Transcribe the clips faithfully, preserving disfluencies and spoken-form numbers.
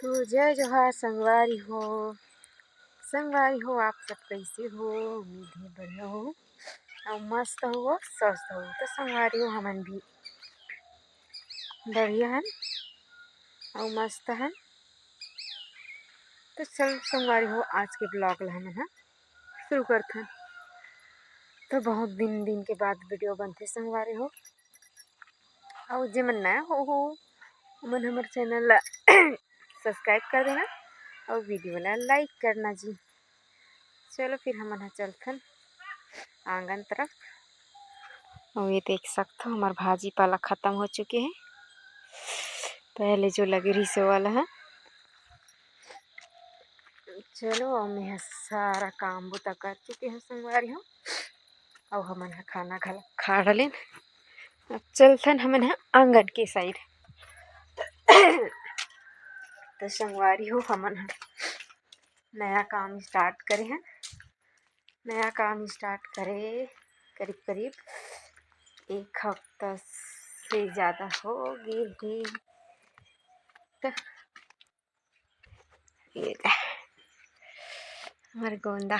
तो जय जोहार संगवारी हो। संगवारी हो, आप सब कैसे हो? उम्मीद है बढ़िया हो अउ मस्त हो, स्वस्थ हो। तो संगवारी हो, हमन भी बढ़िया हन अउ मस्त हन। तो चल संगवारी हो, आज के vlog ला हमन ह शुरू करथन। तो बहुत दिन दिन के बाद video बनथे संगवारी हो। अउ जेमन नया हो, हो, ओमन हमर channel ला subscribe कर देना अउ video ला like करना जी। चलो फिर हमन ह चलथन आंगन तरफ। अउ ये देख सकथो, हमर भाजी पाला खत्म हो चुके हे, पहले जो लगे रहिस वो वाला ह। चलो, अउ मैं ह सारा काम बुता कर चुके हव संगवारी हो, अउ हमन ह खाना घला खा डलेन। अब चलथन हमन ह आंगन के side। तो संगवारी हो, हमन ह नया काम start करे हन। नया काम start करे करीब करीब एक हफ्ता से ज़्यादा हो गे हे। तो ये ले, हमर गोंदा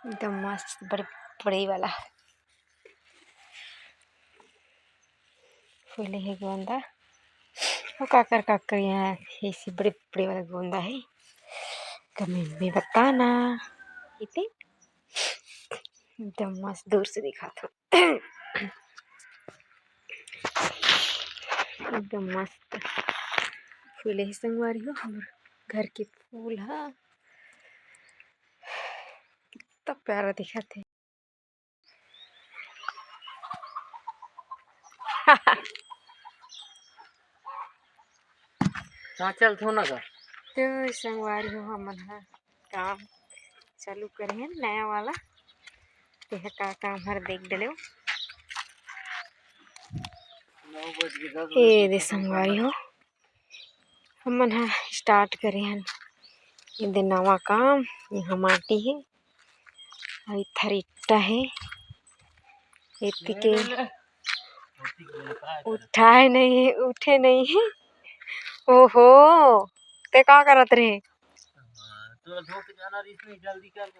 एकदम मस्त बड़े बड़े वाला फूले हे गोंदा। वो काकर काकर यहाँ ऐसे बड़े बड़े वाला गोंदा है, comment में बताना। इतने एकदम मस्त दूर से दिखात हो। एकदम मस्त फूले हे संगवारी हो, हमर घर के फूल ह कितना प्यारा दिखत हे। हाँ, चल थो ना कर। तो संगवारी हो, हमन ह काम चालू करे हन नया वाला। तेहा का काम हर देख डलेव। नौ बज के दस ए दे संगवारी हो, हमन ह start करे हन ये दे नवा काम। यहाँ माटी हे, अउ इधर ईटा हे, एती के उठाए नहीं हे, उठे नहीं हे। ओहो, ते का करत रहे?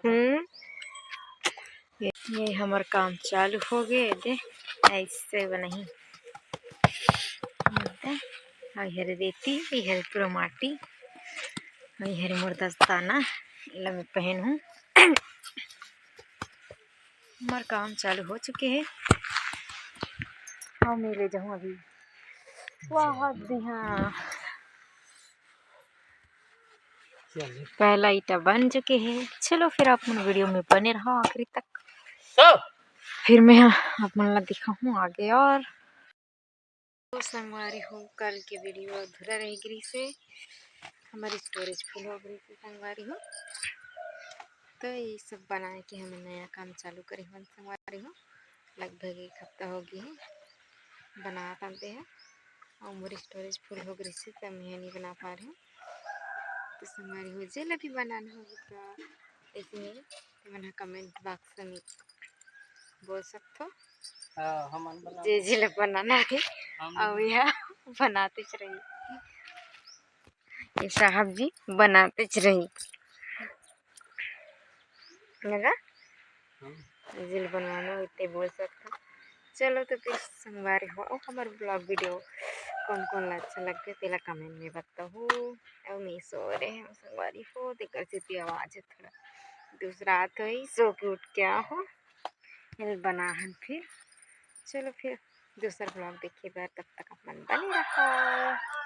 हम्म, ये, ये हमर काम चालू हो गे दे, ऐसे बनाही। अउ हरे रेती, ये हरे पूरा माटी, अउ ये हरे मोर दस्ताना, एला मैं पहनहूँ। हमर काम चालू हो चुके हे, अउ मैं ले जाहूँ अभी। वाह दिहा। पहला ईटा बन चुके हे। चलो फिर आप मन video में बने रहो आखिरी तक। तो फिर मैं आप मन ला दिखाहूँ आगे। और तो संगवारी हो, कल के video अधूरा रह गिरी से, हमर storage full हो गिरी से संगवारी हो। तो ये सब बनाए के हम नया काम चालू करे हन संगवारी हो। लगभग एक हफ्ता हो गई है बनात आते हैं, और मोर storage full हो गई से, तब मैं नहीं बना पा रही हूँ। तो संगवारी हो, जेला भी बनाना होही तो ऐसे ही तुमन ह comment box में बोल सकथो। हाँ, हमन बना जे जेला बनाना है, हम अउ यह बनातेच रही। ये साहब जी बनातेच रही। लगा? हाँ। जेला बनवाना होही ते बोल सकथो। चलो तो फिर संगवारी हो, अउ हमर vlog video कौन कौन ला अच्छा लगथे तेला comment में बताहू। अउ मैं सो रहे हूँ संगवारी हो, तेकर सेती आवाज है थोड़ा दूसरा आत होही, सो के उठ के आहो। ये बना हन फिर। चलो फिर दूसर vlog देखे बर, तब तक आप मन बने रहो।